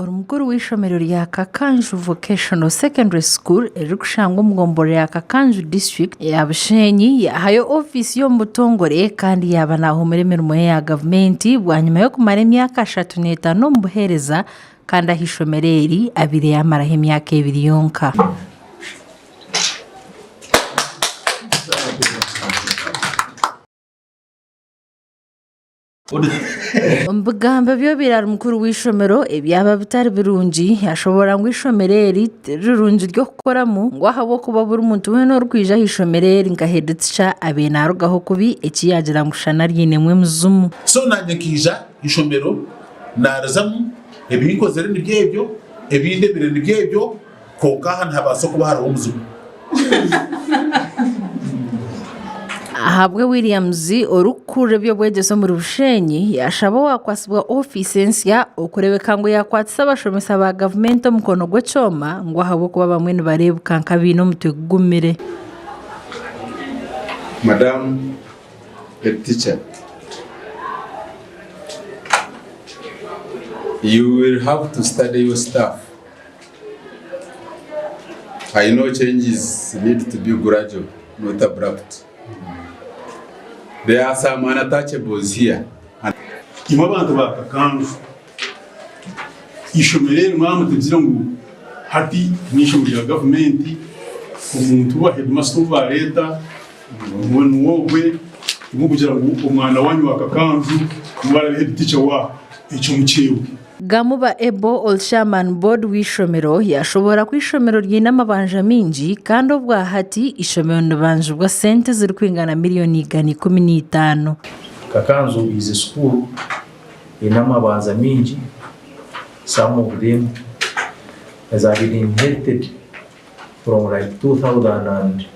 ori mukuru w'eishomero rya Kakanju Vocational Secondary School eririkushangwa omu gomborora ya Kakanju district eya Bushenyi yaahayo ofiisi ye omu butongore kandi yaaba naahumura emirimo ye ya gavumenti bwanyima y'okumara emyaka 35 omu buheereza kandi aha ishomero eri abaire yaamaraho emyaka ebiri yonka. Omu bigambo ebi obaire ari mukuru w'eishomero ebyaba bitari birungi yashoboorora ngu eishomero eri tiri rirungi ry'okukoramu ngu ahabw'okuba buri muntu weena orikwija aha ishomero eri nka heedi ticha abaire naarugaho kubi eki yaagira ngu shana ryinemu emizimu. So nanye nkaija ishomero narizamu ebinkozire nibyo ebyo ebindemire nibyo ebyo Kwonka aha nihabaasa kuba hariho omuzigu. Ahabwe Williams orikukurira eby'obwegyese omuri Bushenyi yaashaba owakwatsibwa ofiisi ensya okureebeka ngu yaakwatisa abashomesa ba gavumenti omukono gw'ekyoma ngu ahabw'okuba abamwe nibareebeka nk'abaine omutwe gugumire. Madam head teacher, you will have to study your staff. I know changes need to be gradual, not abrupt. There are some untouchables here. Imwe abantu ba Kakanju, eishomero eri mwaba mutagira ngu hati n'eishomero rya gavumenti, omuntu wa heedimasita ou baareeta ngu niwe ogwe, imwe kugira ngu omwana waanyu wa Kakanju niwe araabe heeditica waawe, ekyo mukyewe. Gamuba Ebo ori Chairman Board w'eishomero yashoboorora ku eishomero ryine amabanja maingi kandi obwahati eishomero niribanjibwa sente ezirikwingana miriyoni 115. Kakanzu is a school eine amabanza maingi, some of them has been inherited from like 2000 and.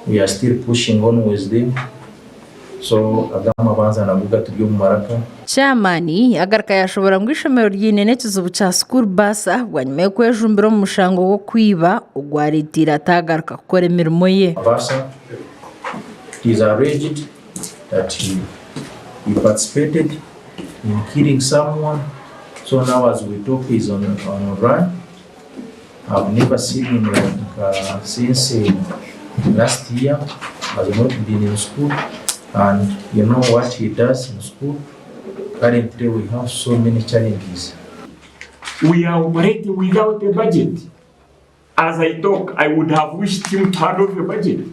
We are still pushing on with them so aga amabanza nago gaturi omu maraka. Chairman yagaruka yashoboora ngu eishomero ryine n'ekizibu kya school bus bwanyima y'okwejumbira omu mushango gw'okwiba ogwareteire atagaruka kukora emirimo ye. Bursar, it is alleged that he participated in killing someone so now as we talk he is on run. I've never seen him like uh, since uh, last year has not been in school and you know what he does in school currently we have so many challenges We are operating without a budget. As I talk, I would have wished him to hand over a budget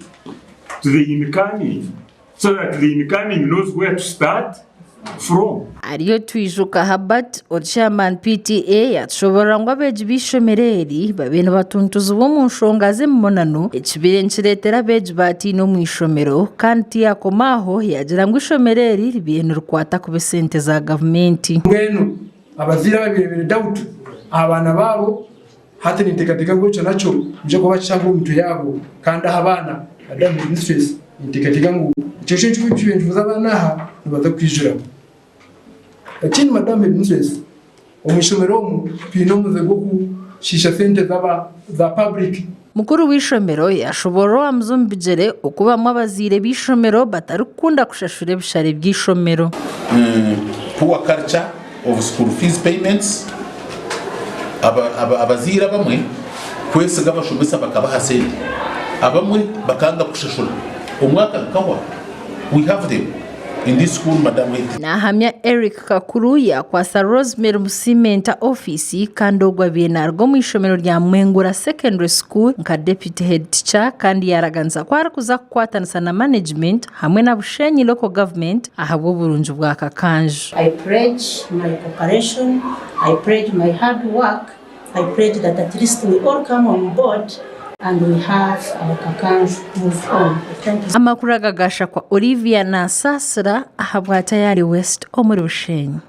to the incoming so that the incoming knows where to start from. Ariyo Twijuka Herbert ori Chairman PTA yatushoborora ngu abeegi b'eishomero eri babaire nibatuntuzibwa omu nshonga z'emibonano ekibaire nikireetera abeegi baatiina omu ishomero kandi tiyakoma aho yaagira ngu eishomero eri ribaire nirikwata kubi esente za gavumenti. Mbwenu abazaire ababaire baine doubt aha baana baabo hati ninteekateeka ngu ekyo nakyo nikiija kuba kihango omu mitwe yaabo kandi aha baana Madam Headmistress ninteekateeka ngu ekyo ekyo eki nikibuuza abaana aha nibaza kukwijuramu. Ekindi Madam Headmistress omu ishomero omu twine omuze gw'okushiisha sente z'aba za public. Mukuru w'eishomero yashoboorora owamuza omu bigyere oku bamwe abazaire b'eishomero batarikukunda kushashura ebishare by'eishomero. Poor culture of school fees payments, Abazaire abamwe kwesiga abashomesa bakabaha sente, abamwe bakanga kushashura omwaka gukahwa, we have them in this school madam head teacher. Nahamya Eric Kakuru yaakwatsa Rosemary Musiimenta ofiisi kandi ogwo abaire naaruga omu ishomero rya Mwengura Secondary School nka Deputy Head Teacher kandi yaaraganisa ku arikuza kukwatanisa na management hamwe na Bushenyi Local Government ahabw'oburungi bwa Kakanju. I pledge my cooperation, I pledge my hard work, I pledge that at least we all come on board and we have our Kakanju move on. Thank you. Amakuru aga gashakwa Olivia Nasaasira ahabwa Tayari West omuri Bushenyi.